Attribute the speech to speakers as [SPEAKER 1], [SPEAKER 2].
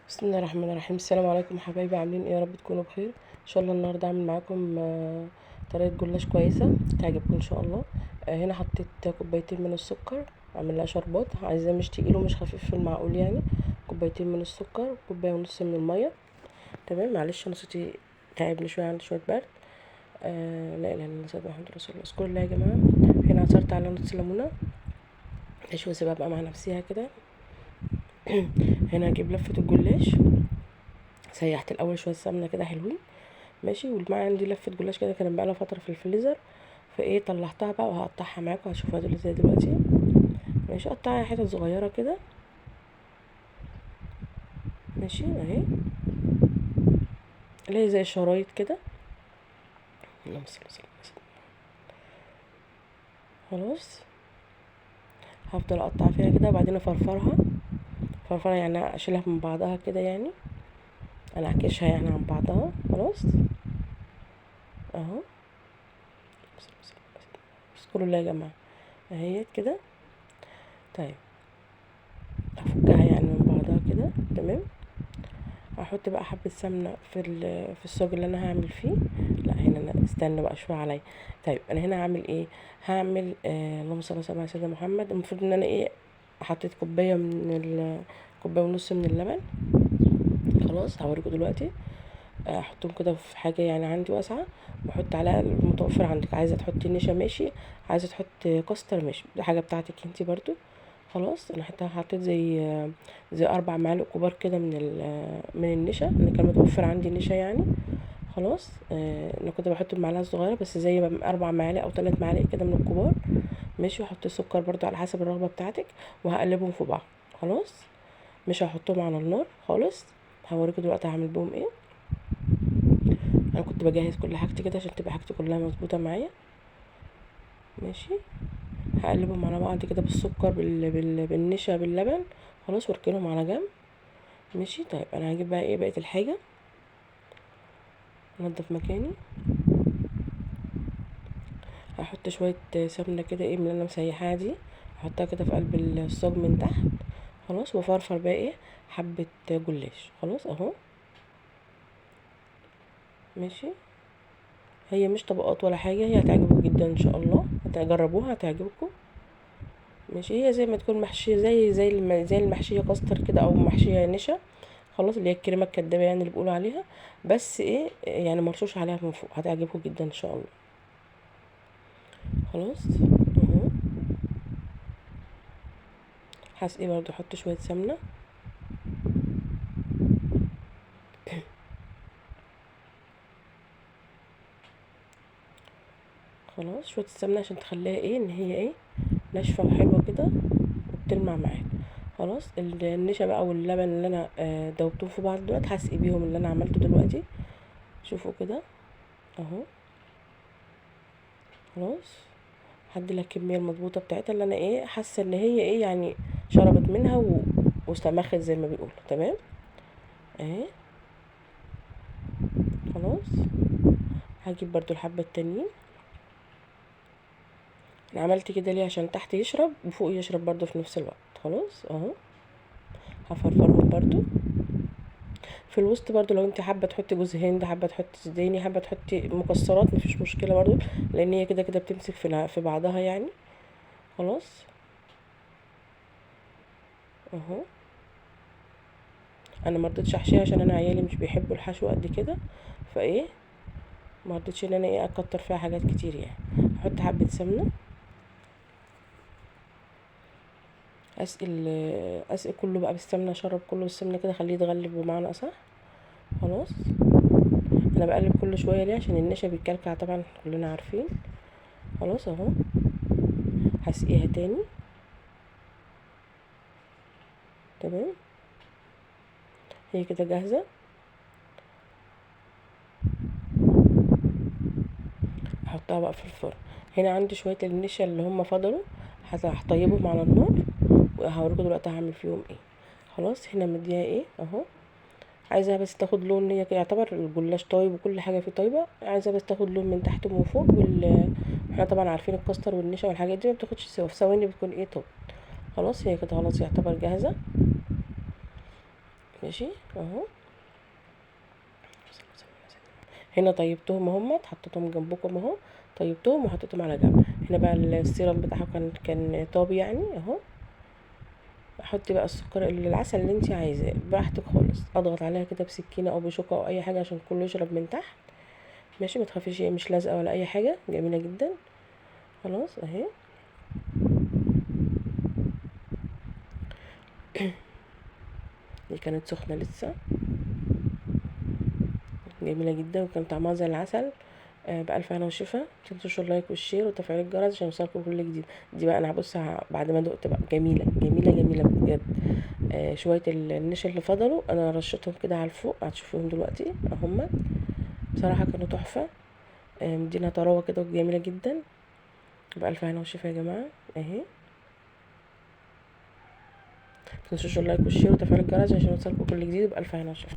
[SPEAKER 1] بسم الله الرحمن الرحيم. السلام عليكم حبايبي، عاملين ايه؟ يا رب تكونوا بخير ان شاء الله. النهارده هعمل معاكم طريقه جلاش كويسة تعجبكم ان شاء الله. هنا حطيت كوبايتين من السكر، اعمل لها شربات، عايزاه مش تقيل ومش خفيف، في المعقول يعني. كوبايتين من السكر، كوباية ونص من المية. تمام. معلش انا صوتي تعبني شوية، عندي شوية برد. لا اله الا الله سيدنا محمد رسول الله. اذكروا الله يا جماعة. هنا عصرت على نص ليمونه، ماشي، واسيبها بقى مع نفسيها كده. هنا هجيب لفه الجلاش، سيحت الاول شوية سمنه كده حلوين، ماشي. والمعايا عندي لفه جلاش كده كان بقالها فترة في الفريزر، فايه طلعتها بقى وهقطعها معاكم، هتشوفوها دلوقتي ازاي دلوقتي. ماشي، قطعها حتت صغيرة كده، ماشي، اهي اللي هي زي الشرايط كده. اللهم صل وسلم على سيدنا محمد. خلاص هفضل اقطع فيها كده وبعدين افرفرها، فرفرها يعني اشيلها من بعضها كده، يعني انا اعكشها يعني عن بعضها. خلاص اهو، اذكروا الله يا جماعة، اهيت كده. طيب افكها يعني من بعضها كده، تمام. هحط بقى حبه سمنه في الصاج اللي انا هعمل فيه. لا هنا انا استنى بقى شوية عليا. طيب انا هنا هعمل ايه؟ هعمل اللهم صل وسلم على سيدنا محمد. المفروض ان انا ايه، حطيت كوباية من كوباية ونص من اللبن. خلاص هوريكم دلوقتي. احطهم كده في حاجة يعني عندي واسعة، واحط عليها المتوفر عندك. عايزه تحطي نشا ماشي، عايزه تحطي كاستر ماشي، دي حاجة بتاعتك انتي برضو. خلاص انا حطيت زي 4 معالق كبار كده من النشا، انا كان متوفر عندي نشا يعني. خلاص انا كنت بحط بمعلقه صغيرة بس، زي 4 معالق او 3 معالق كده من الكبار، ماشي. واحط السكر برضو على حسب الرغبة بتاعتك، وهقلبهم في بعض. خلاص مش هحطهم على النار خالص، هوريكم دلوقتي هعمل بهم ايه. انا كنت بجهز كل حاجتي كده عشان تبقى حاجتي كلها مظبوطة معايا، ماشي. هقلبهم على بعض كده بالسكر بالنشا باللبن. خلاص واركنهم على جنب، ماشي. طيب انا هجيب بقى ايه بقية الحاجة، انضف مكاني. هحط شوية سمنه كده ايه من اللي انا مسيحاها دي، هحطها كده في قلب الصاج من تحت. خلاص وافرفر بقى ايه حبه جلاش. خلاص اهو، ماشي. هي مش طبقات ولا حاجة، هي هتعجبكم جدا ان شاء الله، هتجربوها هتعجبكم، ماشي. هي زي ما تكون محشيه زي المحشيه كاستر كده، او محشيه نشا. خلاص اللي هي الكريمة الكدابه يعني اللي بيقولوا عليها، بس ايه يعني مرشوش عليها من فوق، هتعجبكم جدا ان شاء الله. خلاص اهو، هسقي برضو، احط شوية سمنه. خلاص شوية السمنة عشان تخليها ايه، ان هي ايه ناشفة وحلوه كده وبتلمع معاك. خلاص النشا بقى واللبن اللي انا دوبتهم في بعض دلوقتي، هسقي بيهم اللي انا عملته دلوقتي. شوفوا كده اهو. خلاص هدي لها الكمية المظبوطه بتاعتها اللي انا ايه حاسه ان هي ايه يعني شربت منها واستمخت زي ما بيقولوا، تمام اهي. خلاص هجيب برضو الحبة التانيين. انا عملت كده ليه؟ عشان تحت يشرب وفوق يشرب برضو في نفس الوقت. خلاص اهو هفرفرهم برضو في الوسط برضو. لو انت حابة تحطي جوز هند، حابة تحطي سوداني، حابة تحطي مكسرات، مفيش مشكلة برضو، لان هي كده كده بتمسك في بعضها يعني. خلاص اهو، انا ما رضيتش احشيها عشان انا عيالي مش بيحبوا الحشو قد كده، فايه ما رضيتش ان انا ايه اكتر فيها حاجات كتير يعني. هحط حبه سمنه، اسقي كله بقى بالسمنه، اشرب كله بالسمنه كده، اخليه يتغلب بمعنى اصح. خلاص انا بقلب كل شوية ليه؟ عشان النشا بيتكلكع طبعا كلنا عارفين. خلاص اهو هسقيها تاني، تمام. هي كده جاهزة. هحطها بقى في الفرن. هنا عندي شوية النشا اللي هم فضلوا، هطيبهم على النار وهوريكم دلوقتي هعمل فيهم ايه. خلاص هنا مديها ايه اهو، عايزاها بس تاخد لون، هي كده يعتبر الجلاش طيب وكل حاجة فيه طيبة، عايزاها بس تاخد لون من تحت ومن فوق. احنا طبعا عارفين الكاستر والنشا والحاجات دي ما بتاخدش سوا، في ثواني بتكون ايه طب. خلاص هي كده خلاص يعتبر جاهزة. ماشي اهو. هنا طيبتهم اهم، حطيتهم جنبكم اهو، طيبتهم وحطيتهم على جنب. هنا بقى السيرم بتاعها كان طاب يعني اهو. حطي بقى السكر العسل اللي انت عايزاه براحتك خالص. اضغط عليها كده بسكينة او بشوكة او اي حاجة عشان كله يشرب من تحت. ماشي، ما تخافيش هي مش لازقه ولا اي حاجة، جميلة جدا. خلاص اهي. دي كانت سخنة لسه، جميلة جدا وكان طعمها زي العسل. بألف هنا وشفا. متنسوش ال like وال share وتفعيل الجرس عشان يوصلكم كل جديد. دي بقى انا هبص بعد ما دقت بقى، جميلة جميلة جميلة بجد. شوية النشا اللي فضلوا انا رشيتهم كده على الفوق، هتشوفوهم دلوقتي اهم. بصراحة كانوا تحفة، مدينا طراوه كده جميلة جدا. بألف هنا وشفا يا جماعة اهي. متنسوش ال like وال share وتفعيل الجرس عشان يوصلكم كل جديد. بألف هنا وشفا.